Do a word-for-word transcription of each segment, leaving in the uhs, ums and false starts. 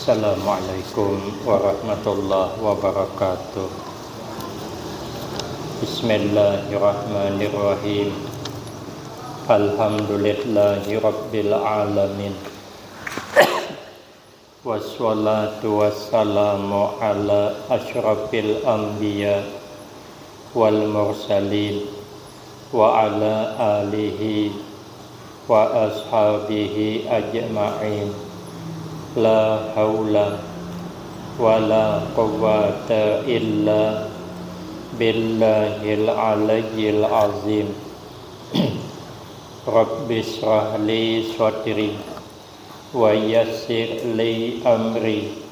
Assalamualaikum warahmatullahi wabarakatuh. Bismillahirrahmanirrahim. Alhamdulillahirabbil alamin. Wassalatu wassalamu ala asyrafil anbiya wal mursalin wa ala alihi wa ashabihi ajma'in. La haula wa la quwwata illa billahil aliyyil azim. Rabbi shrah li sadri wa yassir li amri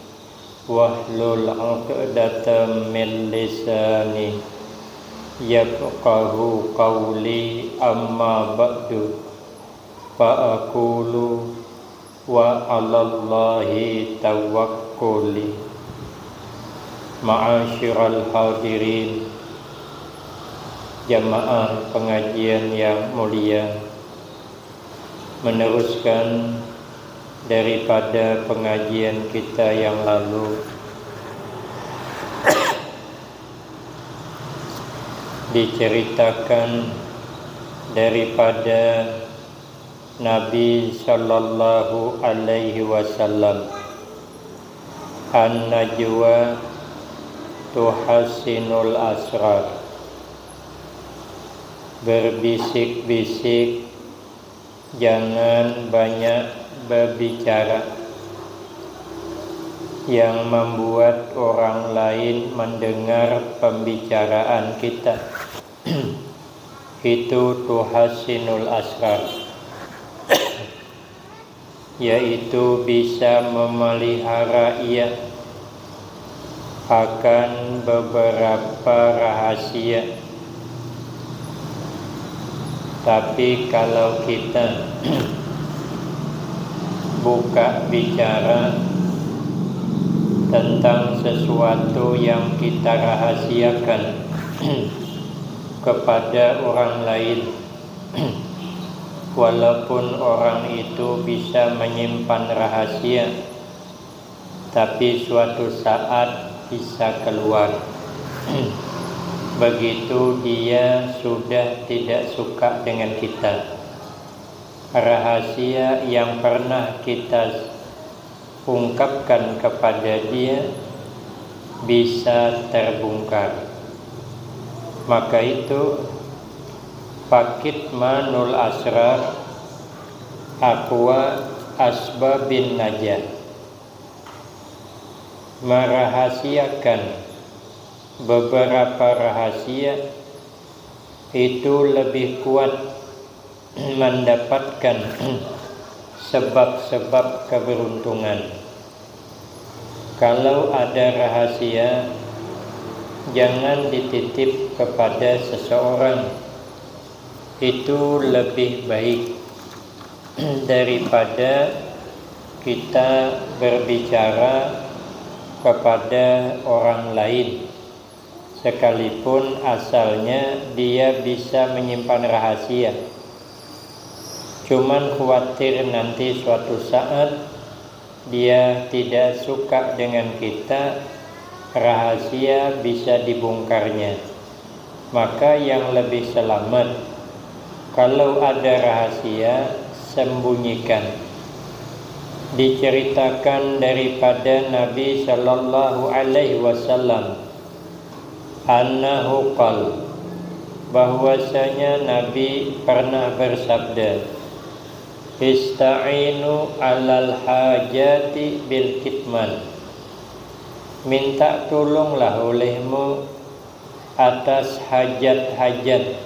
wahlul 'uqdatam min lisani yafqahu qawli, amma ba'du, fa aqulu wa 'alallahi tawakkuli. Ma'asyiral hadirin, jamaah pengajian yang mulia, meneruskan daripada pengajian kita yang lalu, diceritakan daripada Nabi sallallahu alaihi wasallam, an-najwa tuhassinul asrar. Berbisik-bisik, jangan banyak berbicara yang membuat orang lain mendengar pembicaraan kita. Itu tuhassinul asrar, yaitu bisa memelihara ia akan beberapa rahasia. Tapi kalau kita buka bicara tentang sesuatu yang kita rahasiakan kepada orang lain, walaupun orang itu bisa menyimpan rahasia, tapi suatu saat bisa keluar. Begitu dia sudah tidak suka dengan kita. Rahasia yang pernah kita ungkapkan kepada dia bisa terbongkar. Maka itu, fakitmanul asrar aqwa asbabin najah. Merahasiakan beberapa rahasia itu lebih kuat mendapatkan sebab-sebab keberuntungan. Kalau ada rahasia, jangan dititip kepada seseorang. Itu lebih baik daripada kita berbicara kepada orang lain, sekalipun asalnya dia bisa menyimpan rahasia. Cuman khawatir nanti suatu saat dia tidak suka dengan kita, rahasia bisa dibongkarnya. Maka yang lebih selamat, kalau ada rahasia, sembunyikan. Diceritakan daripada Nabi sallallahu alaihi wasallam, annahu qal, bahwasanya Nabi pernah bersabda, "Ista'inu alal hajati bil kitman." Minta tulunglah olehmu atas hajat-hajat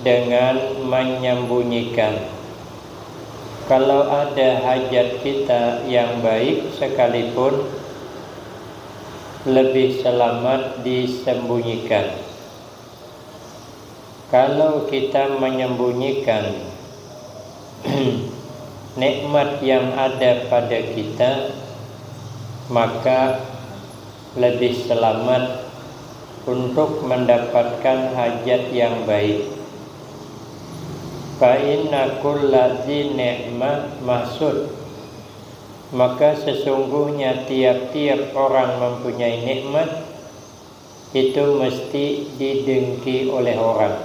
dengan menyembunyikan. Kalau ada hajat kita yang baik sekalipun, lebih selamat disembunyikan. Kalau kita menyembunyikan nikmat yang ada pada kita, maka lebih selamat untuk mendapatkan hajat yang baik. Fa inna kulla dzi ni'mah mahsud. Maka sesungguhnya tiap-tiap orang mempunyai nikmat itu mesti didengki oleh orang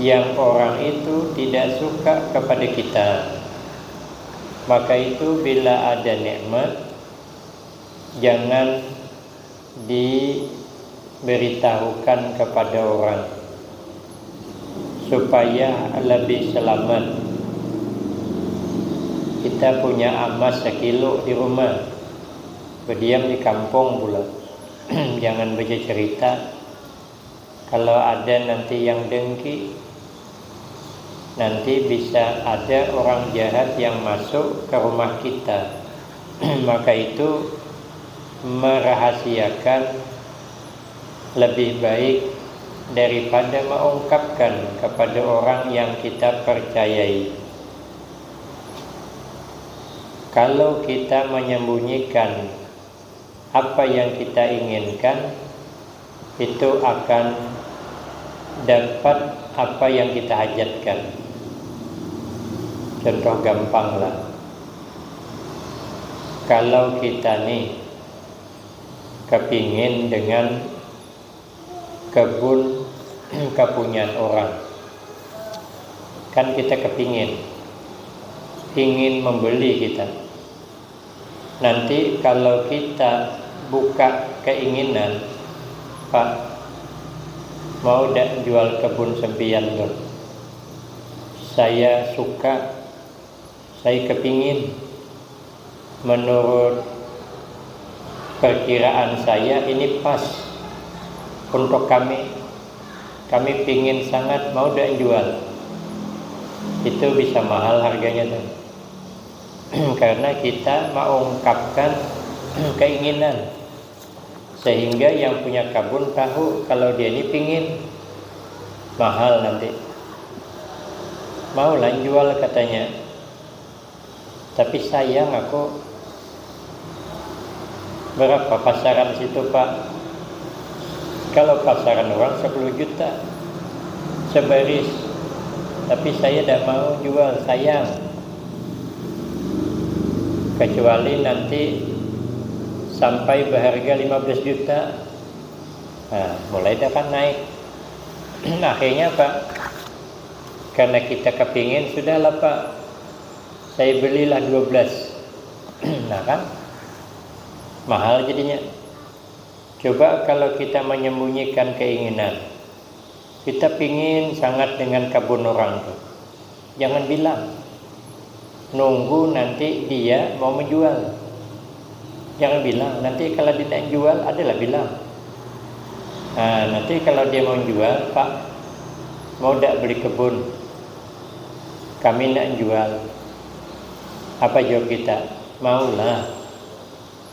yang orang itu tidak suka kepada kita. Maka itu bila ada nikmat, jangan diberitahukan kepada orang supaya lebih selamat. Kita punya amas sekilo di rumah, berdiam di kampung pula. Jangan baca cerita. Kalau ada nanti yang dengki, nanti bisa ada orang jahat yang masuk ke rumah kita. Maka itu merahasiakan lebih baik daripada mengungkapkan kepada orang yang kita percayai. Kalau kita menyembunyikan apa yang kita inginkan, itu akan dapat apa yang kita hajatkan. Contoh gampang lah, kalau kita nih kepingin dengan kebun kepunyaan orang, kan kita kepingin, ingin membeli kita. Nanti kalau kita buka keinginan, "Pak, mau dak jual kebun sempian tu? Saya suka, saya kepingin. Menurut perkiraan saya ini pas untuk kami. Kami pingin sangat, mau dak jual?" Itu bisa mahal harganya tu. Karena kita mengungkapkan keinginan, sehingga yang punya kabun tahu kalau dia ni pingin, mahal nanti. "Maulah jual," katanya, "tapi sayang aku." "Berapa pasaran situ, Pak?" "Kalau pasaran orang sepuluh juta sebaris, tapi saya dak mau jual, sayang. Kecuali nanti sampai berharga lima belas juta." Nah, mulai dah kan naik. Akhirnya apa? Karena kita kepingin, "Sudahlah, Pak, saya belilah dua belas." Nah kan, mahal jadinya. Coba kalau kita menyembunyikan keinginan, kita pingin sangat dengan kabun orang tu, jangan bilang. Nunggu nanti dia mau menjual. Jangan bilang, nanti kalau dia nak jual, adalah bilang. Nah, nanti kalau dia mau jual, "Pak, mau dak beli kebun? Kami nak jual." Apa jawab kita? "Maulah.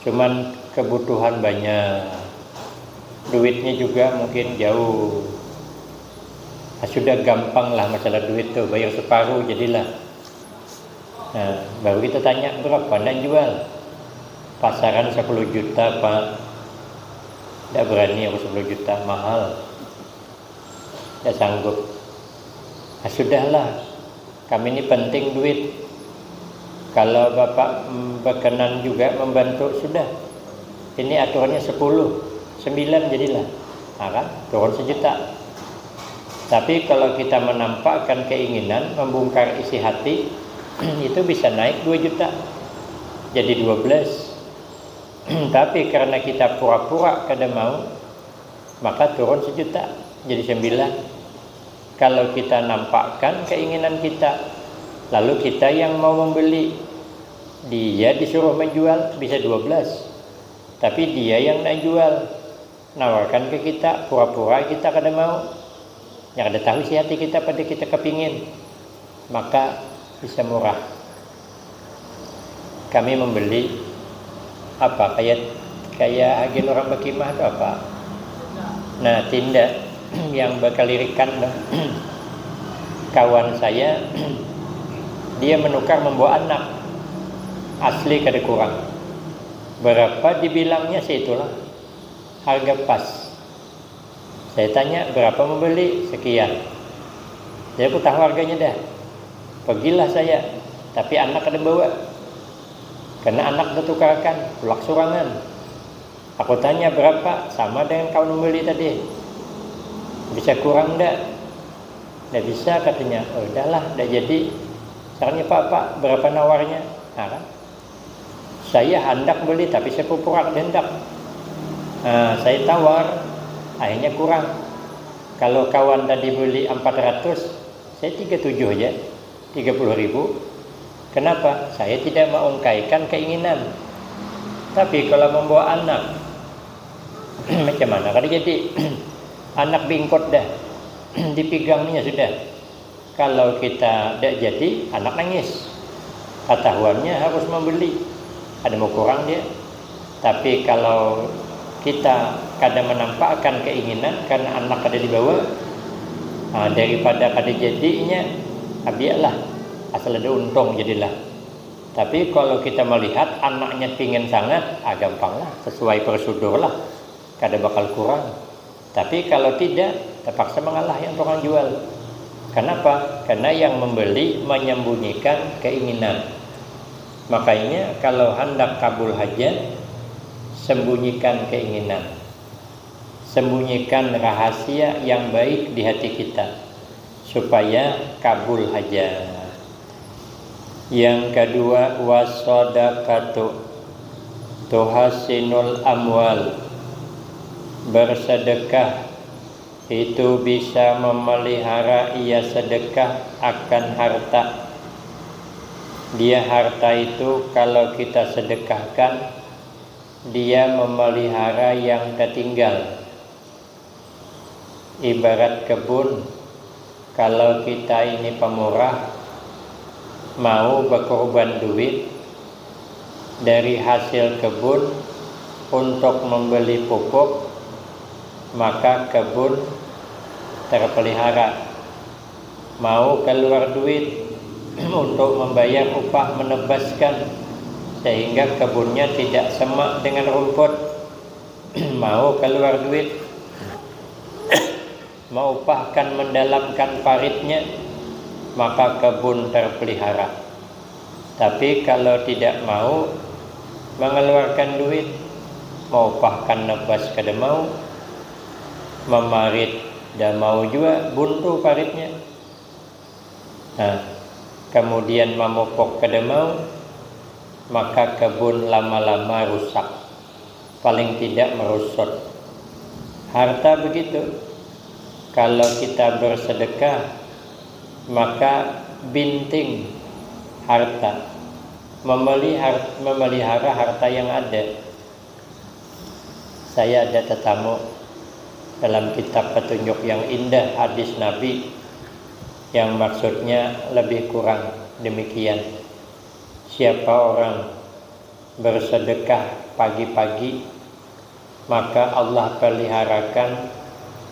Cuman kebutuhan banyak. Duitnya juga mungkin jauh." Ah, sudah gampang lah masalah duit tu, bayar separuh jadilah. Nah, baru kita tanya, "Berapa nak jual?" "Pasaran sepuluh juta, Pak." "Dak berani aku, sepuluh juta, mahal. Dak sanggup." "Ah, sudahlah, kami ni penting duit. Kalau Bapak, mm, berkenan juga membantu, sudah. Ini aturannya sepuluh, sembilan jadilah." Nah kan, turun sejuta. Tapi kalau kita menampakkan keinginan, membongkar isi hati, itu bisa naik dua juta, jadi dua belas. Tapi karena kita pura-pura kada mau, maka turun sejuta, jadi sembilan. Kalau kita nampakkan keinginan kita, lalu kita yang mau membeli, dia disuruh menjual, bisa dua belas. Tapi dia yang nak jual, nawarkan ke kita, pura-pura kita kada mau. Yang kada tahu isi hati kita pada kita kepingin, maka bisa murah. Kami membeli apa, kayak, kayak agen orang bakimah tu apa? Nah, tinda yang bakalirikan tu. Kawan saya, dia menukar membawa anak, asli kada kurang. Berapa dibilangnya, seitulah. Harga pas. Saya tanya, "Berapa membeli?" "Sekian." Saya pun tahu harganya dah. Pergilah saya, tapi anak ada bawa. Karena anak ditukarakan, tulak surangan. Aku tanya berapa, sama dengan kawan membeli tadi. Bisa kurang ndak? Ndak bisa katanya. Oh, udahlah, ndak jadi. Misalnya, "Pak, Pak, berapa nawarnya?" Nah, kan? Saya hendak beli tapi saya pura-pura hendak. Nah, saya tawar, akhirnya kurang. Kalau kawan tadi beli empat ratus, saya tiga tujuh aja, tiga puluh ribu. Kenapa? Saya tidak mengungkaikan keinginan. Tapi kalau membawa anak, macam mana kalau jadi anak bingkot dah, dipigangnya sudah. Kalau kita tidak jadi, anak nangis. Ketahuannya harus membeli, ada mau kurang dia. Tapi kalau kita kada menampakkan keinginan karena anak kada dibawa, nah, daripada kada jadinya, biarlah, asal ada untung jadilah. Tapi kalau kita melihat anaknya pingin sangat, ah, gampanglah, sesuai prosedurlah, kada bakal kurang. Tapi kalau tidak, terpaksa mengalah yang tukang jual. Kenapa? Karena yang membeli menyembunyikan keinginan. Makanya kalau hendak kabul hajat, sembunyikan keinginan. Sembunyikan rahasia yang baik di hati kita, supaya kabul hajat. Yang kedua, wasadaqatu tuhasinul amwal. Bersedekah itu bisa memelihara, ia sedekah akan harta. Dia harta itu kalau kita sedekahkan, dia memelihara yang tertinggal. Ibarat kebun, kalau kita ini pemurah, mau berkorban duit dari hasil kebun untuk membeli pupuk, maka kebun terpelihara. Mau keluar duit untuk membayar upah menebaskan, sehingga kebunnya tidak semak dengan rumput, mau keluar duit, maupahkan mendalamkan paritnya, maka kebun terpelihara. Tapi kalau tidak mau mengeluarkan duit, maupahkan nebas kada mau, memarit dah mau jua, buntu paritnya. Nah, kemudian mamupuk kada mau, maka kebun lama-lama rusak, paling tidak merusut. Harta begitu, kalau kita bersedekah, maka binting harta, memelihar- memelihara harta yang ada. Saya ada tetamu dalam kitab Petunjuk yang Indah, hadis Nabi yang maksudnya lebih kurang demikian. Siapa orang bersedekah pagi-pagi, maka Allah peliharakan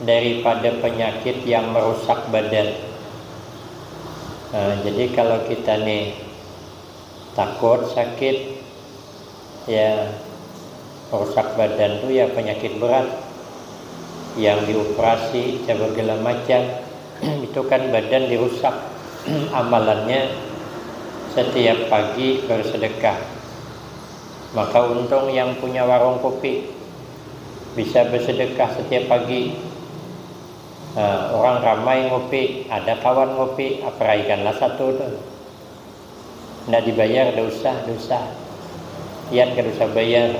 daripada penyakit yang merusak badan. Nah, jadi kalau kita nih takut sakit, ya, merusak badan tuh ya penyakit berat yang dioperasi segala macam, itu kan badan dirusak. Amalannya setiap pagi bersedekah. Maka untung yang punya warung kopi bisa bersedekah setiap pagi. Nah, orang ramai ngopi, ada kawan ngopi, aperaikanlah satu tuh. Ndak dibayar, dosa, dosa. Ian kada usah bayar.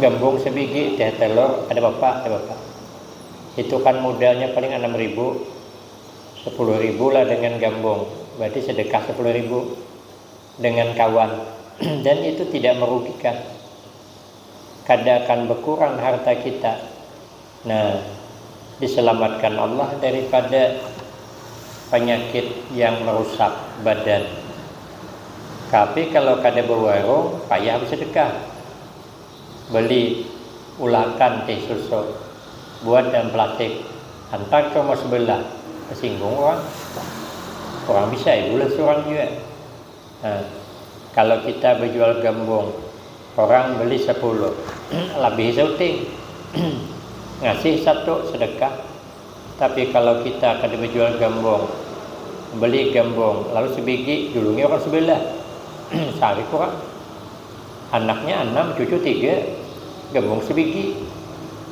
Gambung sebigi, teh telur, ada bapak, ada bapak. Itu kan modalnya paling enam ribu, sepuluh ribu lah dengan gambung. Berarti sedekah sepuluh ribu dengan kawan. Dan itu tidak merugikan. Kada akan berkurang harta kita. Nah, diselamatkan Allah daripada penyakit yang merusak badan. Tapi kalau kada berwarung, payah bersedekah. Beli ulakan teh susu, buat dalam plastik, antar ke rumah sebelah, tersinggung orang. Orang bisa ya, ulah seorang juga. Nah, kalau kita berjual gambung, orang beli sepuluh, lebih sauting. Ngasih satu sedekah. Tapi kalau kita kada berjual gambung, beli gambung, lalu sebigi, julungi orang sebelah. Sari kurang. Anaknya enam, cucu tiga, gembung sebigi.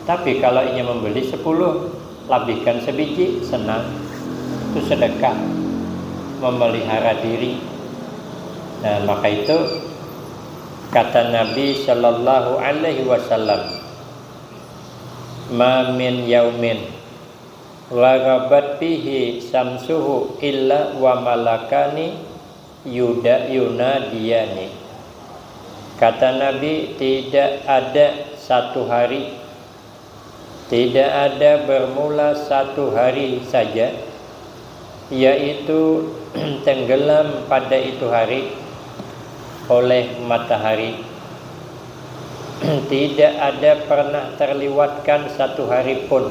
Tapi kalau inya membeli sepuluh, labihkan sebiji, senang. Itu sedekah, memelihara diri. Nah, maka itu kata Nabi Shallallahu Alaihi Wasallam, "Ma min yaumin gharabat fihi samsuhu illa wa malakani yuda yunadiyani." Kata Nabi, tidak ada satu hari, tidak ada bermula satu hari saja, yaitu tenggelam pada itu hari oleh matahari. Tidak ada pernah terlewatkan satu hari pun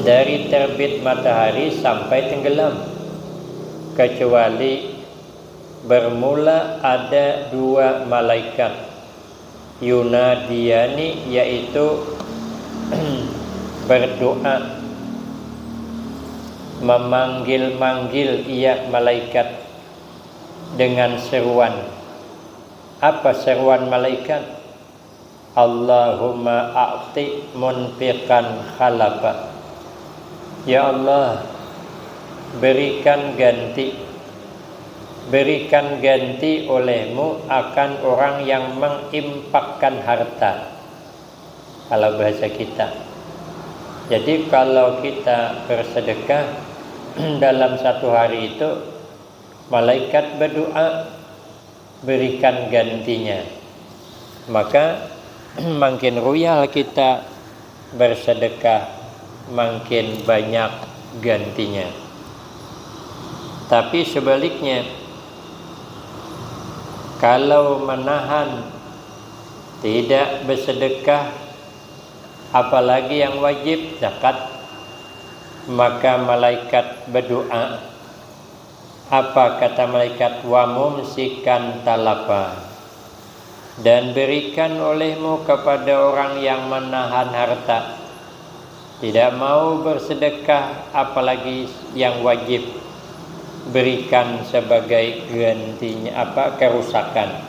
dari terbit matahari sampai tenggelam, kecuali bermula ada dua malaikat yunadiyani, yaitu berdoa, memanggil-manggil ia malaikat dengan seruan. Apa seruan malaikat? "Allahumma a'ti munfiqan khalafa." Ya Allah, berikan ganti, berikan ganti olehmu akan orang yang menginfakkan harta. Kalau bahasa kita. Jadi kalau kita bersedekah dalam satu hari itu, malaikat berdoa, berikan gantinya. Maka makin royal kita bersedekah, makin banyak gantinya. Tapi sebaliknya, kalau menahan tidak bersedekah, apalagi yang wajib, zakat, maka malaikat berdoa. Apa kata malaikat? "Wa mumsikan talafa." Dan berikan olehmu kepada orang yang menahan harta, tidak mau bersedekah, apalagi yang wajib, berikan sebagai gantinya apa, kerusakan.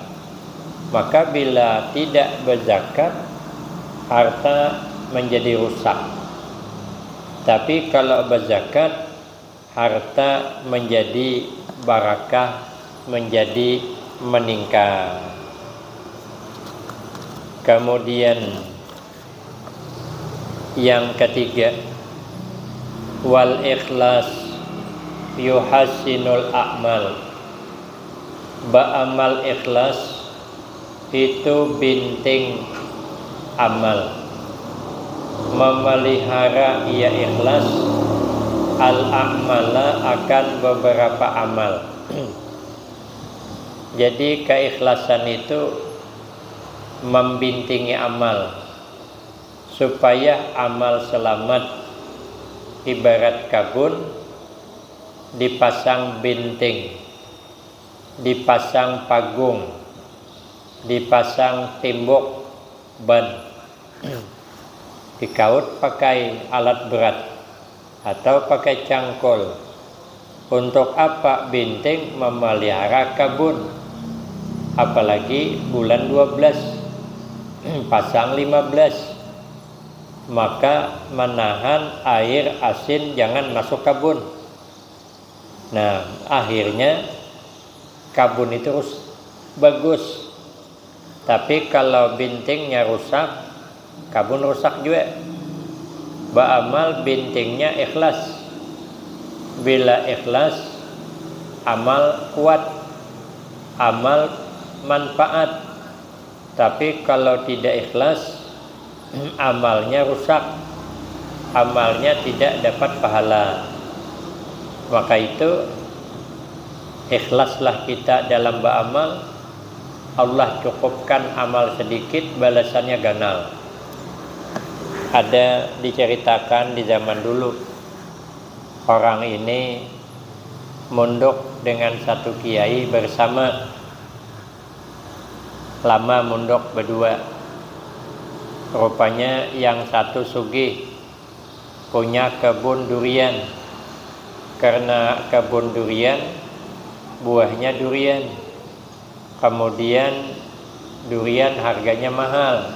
Maka bila tidak berzakat, harta menjadi rusak. Tapi kalau berzakat, harta menjadi barakah, menjadi meningkat. Kemudian yang ketiga, wal ikhlas yuhassinul a'mal. Baamal ikhlas itu binting amal. Memelihara ia ikhlas al-a'mala akan beberapa amal. Jadi keikhlasan itu membintingi amal supaya amal selamat. Ibarat kabun dipasang binting, dipasang pagung, dipasang timbok ban, dikaut pakai alat berat atau pakai cangkul. Untuk apa binting? Memelihara kabun. Apalagi bulan dua belas, pasang lima belas, maka menahan air asin jangan masuk kabun. Nah, akhirnya kabun itu rus-, bagus. Tapi kalau bintingnya rusak, kabun rusak juga. Baamal bintingnya ikhlas. Bila ikhlas, amal kuat, amal manfaat. Tapi kalau tidak ikhlas, amalnya rusak, amalnya tidak dapat pahala. Maka itu, ikhlaslah kita dalam beramal, Allah cukupkan amal sedikit, balasannya ganal. Ada diceritakan di zaman dulu, orang ini munduk dengan satu kiai bersama. Lama munduk berdua. Rupanya yang satu sugih, punya kebun durian. Karena kebun durian, buahnya durian. Kemudian Durian harganya mahal,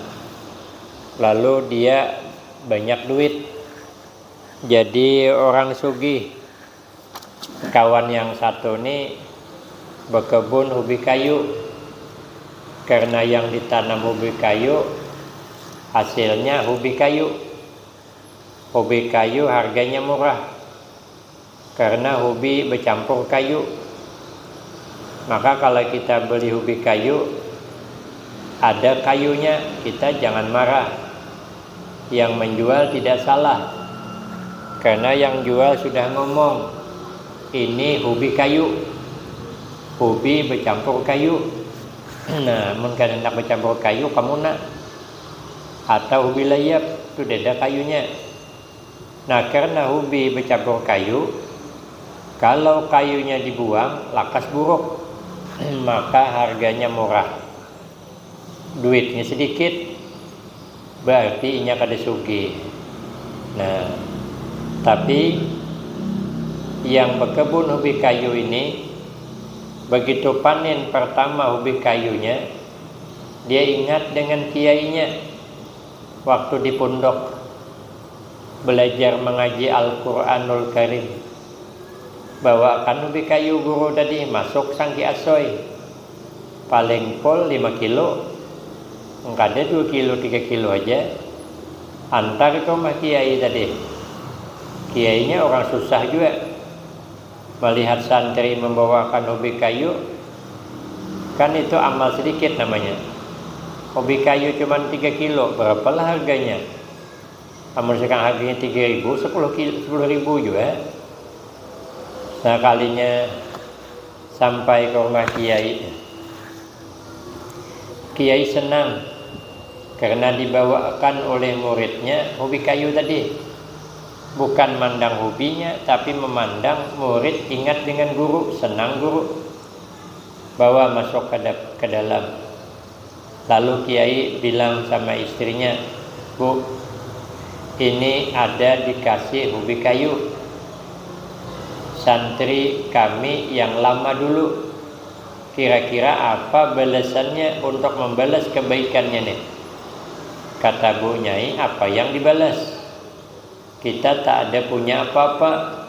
lalu dia banyak duit, jadi orang sugih. Kawan yang satu ni bekebun hubi kayu, karena yang ditanam hubi kayu, hasilnya hubi kayu. Hubi kayu harganya murah karena hubi becampur kayu. Maka kalau kita beli hubi kayu, ada kayunya, kita jangan marah. Yang menjual tidak salah, karena yang jual sudah ngomong, ini hubi kayu, hubi becampur kayu. Nah, mun kada nak becampur kayu, kamu nak atau hubi layap, tu dada kayunya. Nah, karena hubi becampur kayu, kalau kayunya dibuang, lakas buruk, maka harganya murah. Duitnya sedikit, berarti inya kada sugih. Nah, tapi yang bekebun hubi kayu ini, begitu panen pertama hubi kayunya, dia ingat dengan kiainya waktu di pondok belajar mengaji Al-Quranul Karim. Bawakan hubi kayu guru tadi masuk sangki asoy. Paling pol lima kilo, kada dua kilo, tiga kilo aja. Antar ke rumah kiai tadi. Kiainya orang susah juga. Melihat santri membawakan hubi kayu, kan itu amal sedikit namanya. Hubi kayu cuma tiga kilo, berapalah harganya? Amun sekarang harganya tiga ribu, sepuluh kilo, sepuluh ribu juga. Sekalinya sampai ke rumah kiai, kiai senang karena dibawakan oleh muridnya hubi kayu tadi. Bukan mandang hubinya, tapi memandang murid ingat dengan guru, senang guru. Bawa masuk ke, ke dalam. Lalu kiai bilang sama istrinya, "Bu, ini ada dikasih hubi kayu santri kami yang lama dulu. Kira-kira apa balasannya untuk membalas kebaikannya nih?" Kata Bu Nyai, "Apa yang dibalas? Kita tak ada punya apa-apa,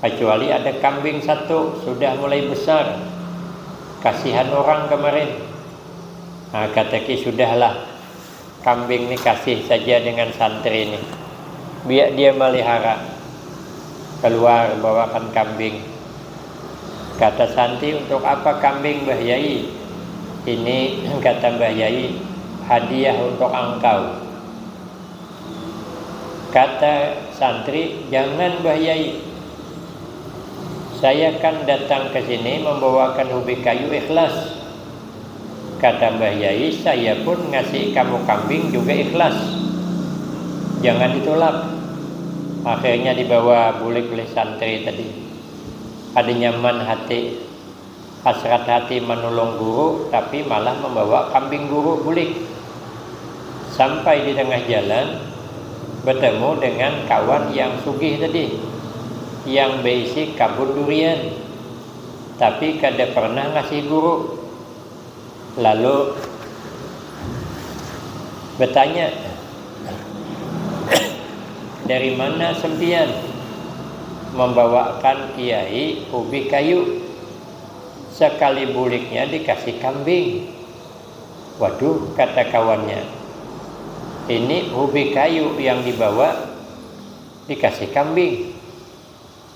kecuali ada kambing satu, sudah mulai besar. Kasihan orang kemarin." Nah, kata ki, "Sudahlah, kambing ni kasih saja dengan santri ni. Biar dia melihara." Keluar bawakan kambing. Kata santri, "Untuk apa kambing, Mbah Yai?" "Ini," kata Mbah Yai, "hadiah untuk angkau." Kata santri, "Jangan, Mbah Yai. Saya kan datang ke sini membawakan hubi kayu ikhlas." Kata Mbah Yai, "Saya pun ngasih kamu kambing juga ikhlas. Jangan ditolak." Akhirnya dibawa bulik oleh santri tadi. Ada nyaman hati. Hasrat hati manulung guru, tapi malah membawa kambing guru bulik. Sampai di tengah jalan, bertemu dengan kawan yang sugih tadi, yang berisi kabun durian, tapi kada pernah ngasih guru. Lalu bertanya, "Dari mana sempian membawakan kiai ubi kayu?" Sekali buliknya dikasih kambing. "Waduh," kata kawannya, "ini ubi kayu yang dibawa dikasih kambing.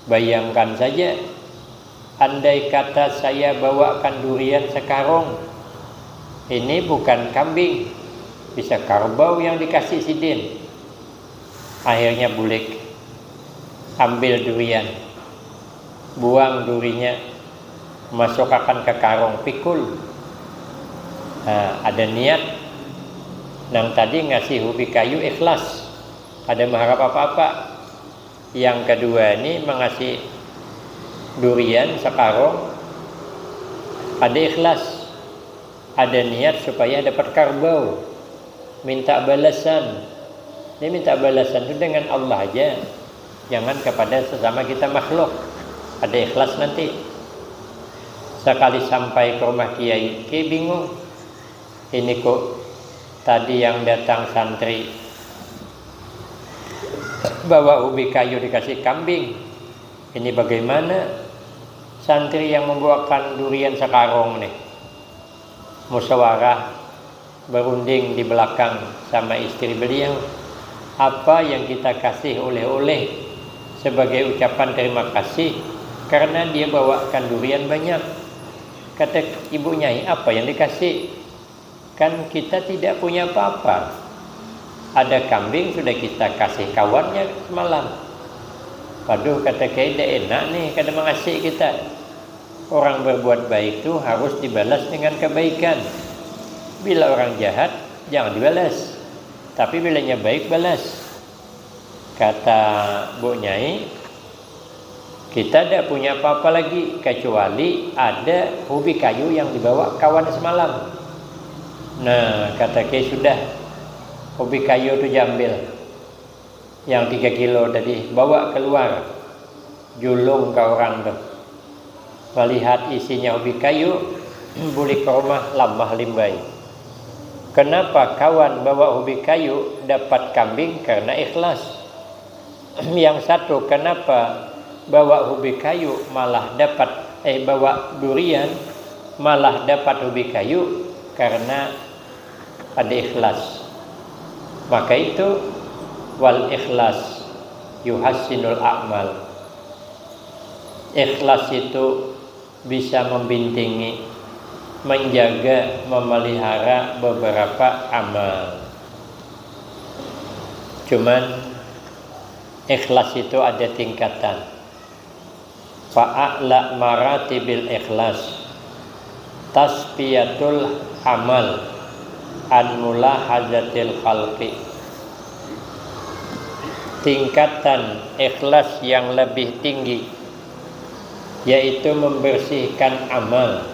Bayangkan saja, andai kata saya bawakan durian sekarung, ini bukan kambing, bisa karbau yang dikasih sidin." Akhirnya bulik, ambil durian, buang durinya, masukakan ke karung, pikul. Nah, ada niat, nang tadi ngasih ubi kayu ikhlas, kada mengharap apa-apa. Yang kedua ni mengasi durian sekarung, ada ikhlas, ada niat supaya dapat karbau, minta balasan. Ini minta balasan tu dengan Allah aja, jangan kepada sesama kita makhluk. Ada ikhlas nanti. Sekali sampai ke rumah kiai, kiai bingung. Ini kok tadi yang datang santri bawa ubi kayu dikasih kambing. Ini bagaimana? Santri yang membawakan durian sekarung nih. Musyawarah, berunding di belakang sama istri beliau. Apa yang kita kasih oleh-oleh sebagai ucapan terima kasih karena dia bawakan durian banyak? Kata ibu nyai, apa yang dikasih? Kan kita tidak punya apa-apa. Ada kambing sudah kita kasih kawannya semalam. Waduh, kata kiai, dah enak nih, kada mengasih kita. Orang berbuat baik tu harus dibalas dengan kebaikan. Bila orang jahat, jangan dibalas. Tapi bilanya baik, balas. Kata Bu Nyai, kita tidak punya apa-apa lagi kecuali ada hobi kayu yang dibawa kawan semalam. Nah, kata ke sudah, hobi kayu tu jambil yang tiga kilo tadi, bawa keluar, julung ke orang tu. Melihat isinya hobi kayu, bulik ke rumah lamah limbai. Kenapa kawan bawa hobi kayu dapat kambing? Karena ikhlas. Yang satu, kenapa bawa hobi kayu malah dapat, eh, bawa durian malah dapat hobi kayu? Karena ada ikhlas. Maka itu, wal ikhlas yuhassinul a'mal. Ikhlas itu bisa membintingi, menjaga, memelihara beberapa amal. Cuman ikhlas itu ada tingkatan. Fa'a'la maratibil ikhlas tasfiyatul amal an mulahazatil khalqi. Tingkatan ikhlas yang lebih tinggi yaitu membersihkan amal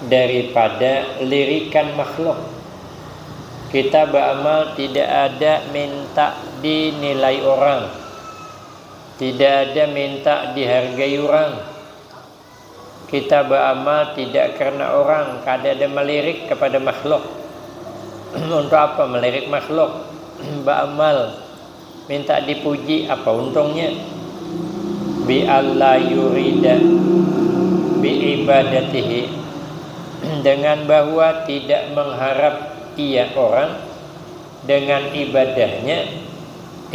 daripada lirikan makhluk. Kita beramal tidak ada minta dinilai orang, tidak ada minta dihargai orang. Kita beramal tidak karena orang, kada ada melirik kepada makhluk. Untuk apa melirik makhluk? Beramal minta dipuji, apa untungnya? Bi alla yurida bi ibadatihi, dengan bahwa tidak mengharap ia orang dengan ibadahnya,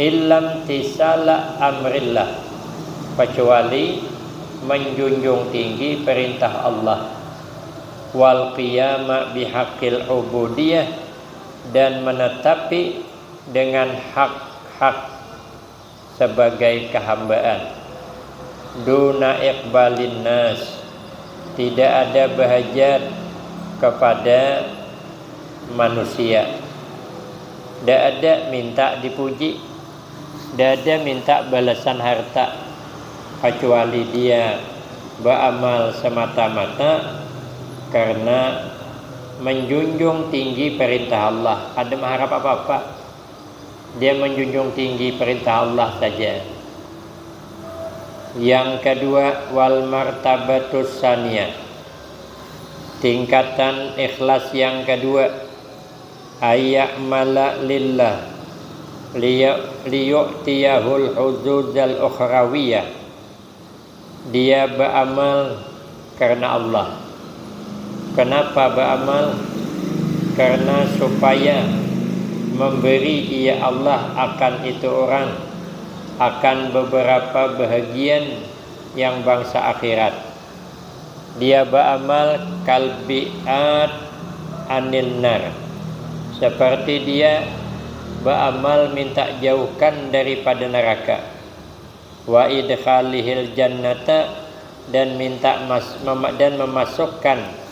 illam tisala amrillah, kecuali menjunjung tinggi perintah Allah, wal qiyama bihaqil ubudiyah, dan menetapi dengan hak-hak sebagai kehambaan, duna iqbalin nas, tidak ada bahajat kepada manusia, tidak ada minta dipuji, tidak ada minta balasan harta, kecuali dia beramal semata-mata karena menjunjung tinggi perintah Allah, kada mengharap apa-apa. Dia menjunjung tinggi perintah Allah saja. Yang kedua, wal martabatus saniyah. Tingkatan ikhlas yang kedua, ayya'mala lillah liya- liyu'tiyahul huzuzal ukhrawiyah. Dia beramal karena Allah. Kenapa beramal? Karena supaya memberi ia Allah akan itu orang, akan beberapa bahagian yang bangsa akhirat. Dia beramal kalbiat anil nar, seperti dia beramal minta jauhkan daripada neraka. Wa idkhalihil jannata, dan minta mas, mema- dan memasukkan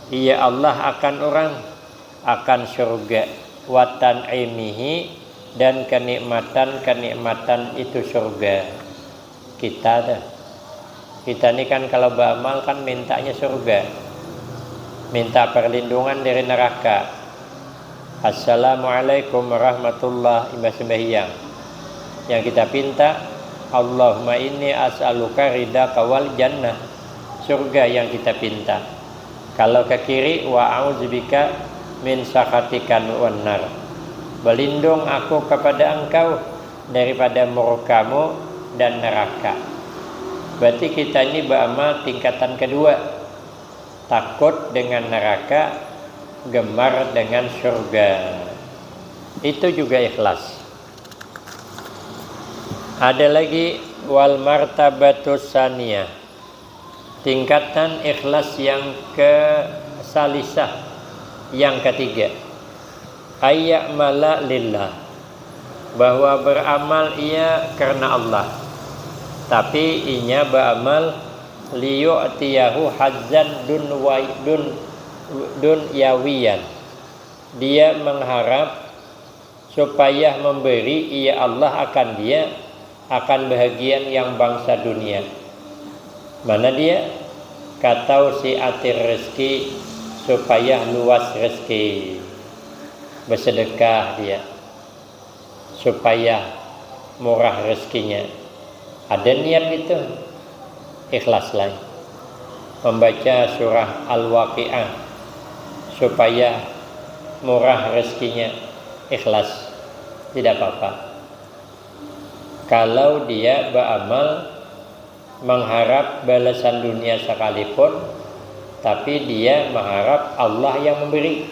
ia Allah akan orang, akan surga, wa tan'imihi, dan kenikmatan-kenikmatan itu surga. Kita dah, kita ni kan kalau beramal kan mintanya surga, minta perlindungan dari neraka. Assalamualaikum warahmatullah, imbah sembahyang. Yang kita pinta, Allahumma inni as'aluka ridha kawal jannah. Surga yang kita pinta. Kalau ke kiri, wa a'udzubika min sakhatika wan nar. Berlindung aku kepada engkau daripada murkamu dan neraka. Berarti kita ini beramal tingkatan kedua. Takut dengan neraka, gemar dengan surga. Itu juga ikhlas. Ada lagi wal martabatus saniyah. Tingkatan ikhlas yang ke salisah, yang ketiga. Ayya'mala lillah, bahwa beramal ia karena Allah, tapi inya beramal liyu'tiyahu hazzan dunwai-, dun-, dunyawiyan. Dia mengharap supaya memberi ia Allah akan dia, akan bahagian yang bangsa dunia. Mana dia? Katau si atir rezeki supaya luas rezeki. Bersedekah dia supaya murah rezekinya. Ada niat itu, ikhlas lah. Membaca surah Al-Waqiah supaya murah rezekinya, ikhlas, tidak apa-apa. Kalau dia beramal mengharap balasan dunia sekalipun, tapi dia mengharap Allah yang memberi.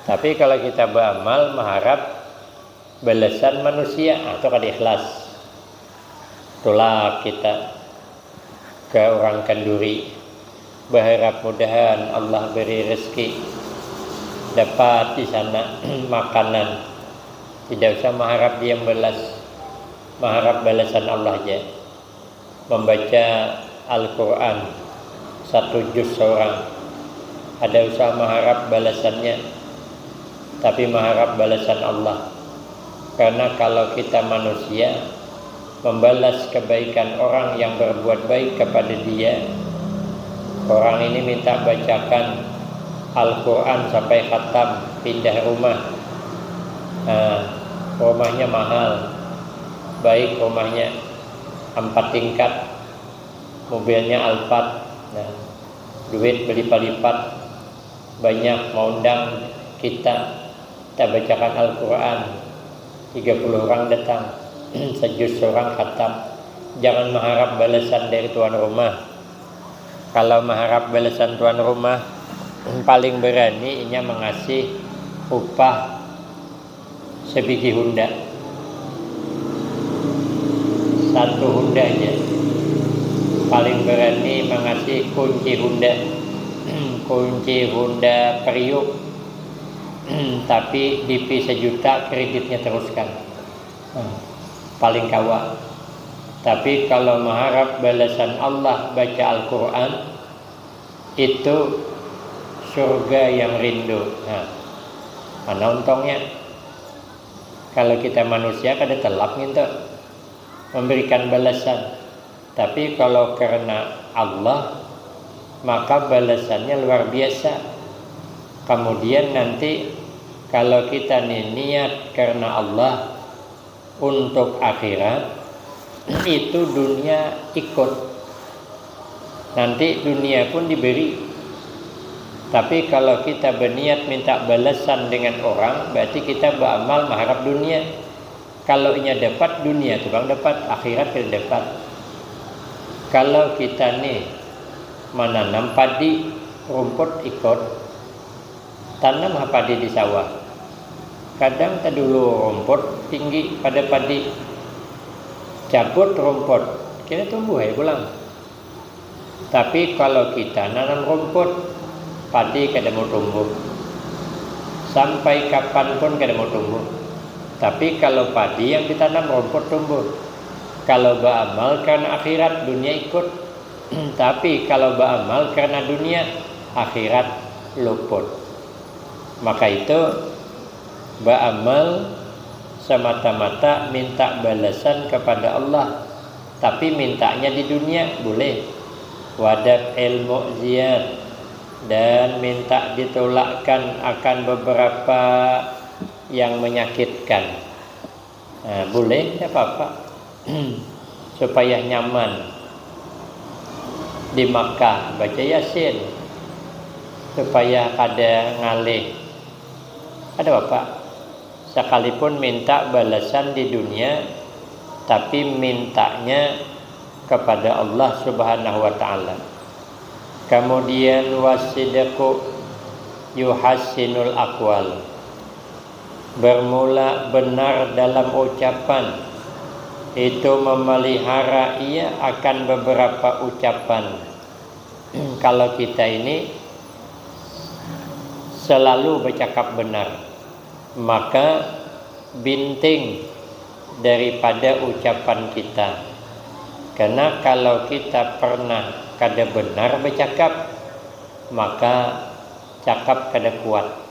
Tapi kalau kita beramal mengharap balasan manusia, ah, itu kada ikhlas. Tulak kita ke orang kenduri, berharap mudahan Allah beri rezeki, dapat di sana makanan. Tidak usah mengharap dia membalas, mengharap balasan Allah aja. Membaca Al-Quran satu juz seorang, ada usah mengharap balasannya, tapi mengharap balasan Allah. Karena kalau kita manusia, membalas kebaikan orang yang berbuat baik kepada dia, orang ini minta bacakan Al-Quran sampai khatam, pindah rumah. Nah, rumahnya mahal, baik rumahnya, empat tingkat, mobilnya Alphard, nah, duit berlipat-lipat, banyak, maundang kita, kita bacakan Al-Quran, tiga puluh orang datang, sejus orang khatam. Jangan mengharap balasan dari tuan rumah. Kalau mengharap balasan tuan rumah, paling berani inya mengasih upah sebigi Honda. Satu Honda aja. Paling berani mengasih kunci Honda. Kunci Honda Priuk. Tapi D P sejuta, kreditnya teruskan. Hmm. Paling kawa. Tapi kalau mengharap balasan Allah baca Al-Quran, itu surga yang rindu. Nah, mana untungnya? Kalau kita manusia kada telap ngintu memberikan balasan. Tapi kalau karena Allah, maka balasannya luar biasa. Kemudian nanti kalau kita nih niat karena Allah untuk akhirat, itu dunia ikut. Nanti dunia pun diberi. Tapi kalau kita berniat minta balasan dengan orang, berarti kita beramal mengharap dunia. Kalau inya dapat, dunia tu pang dapat, akhirat kada dapat. Kalau kita nih menanam padi, rumput ikut, tanam ha padi di sawah. Kadang tadulu rumput tinggi pada padi, cabut rumput, kena tumbuh ai pulang. Tapi kalau kita nanam rumput, padi kada mau tumbuh. Sampai kapan pun kada mau tumbuh. Tapi kalau padi yang ditanam, rumput tumbuh. Kalau beramal karena akhirat, dunia ikut. Tapi kalau beramal karena dunia, akhirat luput. Maka itu, beramal semata-mata minta balasan kepada Allah, tapi mintanya di dunia boleh. Wadaf ilmu ziat dan minta ditolakkan akan beberapa yang menyakitkan. Nah, boleh, tidak apa-apa. Supaya nyaman di Makkah, baca Yasin. supaya kada ngalih. Ada apa? Sekalipun minta balasan di dunia, tapi mintanya kepada Allah Subhanahu wa Ta'ala. Kemudian, wasidqu yuhassinul aqwal. Bermula benar dalam ucapan, itu memelihara ia akan beberapa ucapan. Kalau kita ini selalu bercakap benar, maka binting daripada ucapan kita. Karena kalau kita pernah kada benar bercakap, maka cakap kada kuat.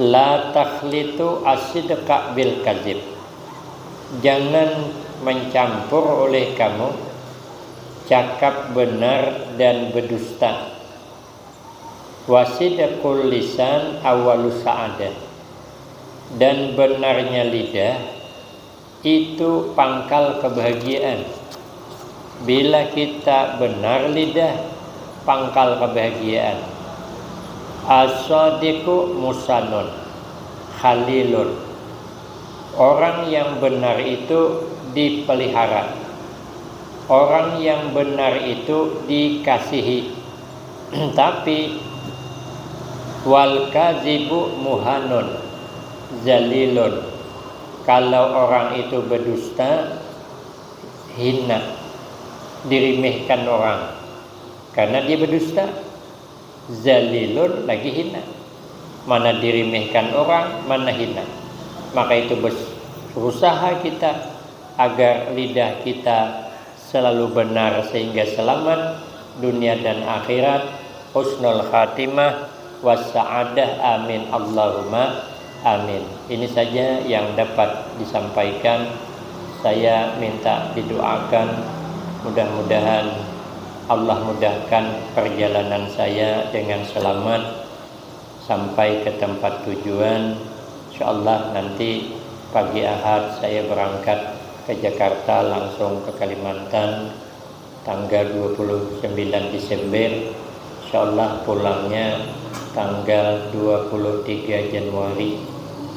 La takhlitu asidqa bil kazib. Jangan mencampur oleh kamu cakap benar dan berdusta. Wasidqul lisan awalu sa'adah. Dan benarnya lidah itu pangkal kebahagiaan. Bila kita benar lidah, pangkal kebahagiaan. Asadiku musanun khalilun. Orang yang benar itu dipelihara. Orang yang benar itu dikasihi. Tapi wal kazibu muhanun zalilun. Kalau orang itu berdusta, hina, dirimihkan orang karena dia berdusta. Zalilun lagi hina, mana dirimihkan orang, mana hina. Maka itu berusaha kita agar lidah kita selalu benar sehingga selamat dunia dan akhirat, husnul khatimah, wassa'adah. Amin Allahumma amin. Ini saja yang dapat disampaikan. Saya minta didoakan, mudah-mudahan Allah mudahkan perjalanan saya dengan selamat sampai ke tempat tujuan. Insyaallah nanti pagi Ahad saya berangkat ke Jakarta, langsung ke Kalimantan, tanggal dua puluh sembilan Desember. Insyaallah pulangnya tanggal dua puluh tiga Januari,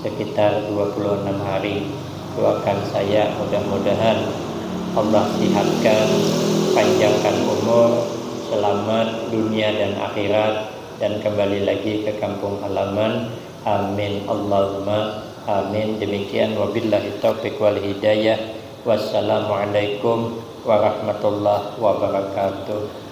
sekitar dua puluh enam hari. Doakan saya, mudah-mudahan Allah sihatkan, panjangkan umur, selamat dunia dan akhirat, dan kembali lagi ke kampung halaman. Amin Allahumma amin. Demikian, wabillahi taufiq wal hidayah. Wassalamualaikum warahmatullahi wabarakatuh.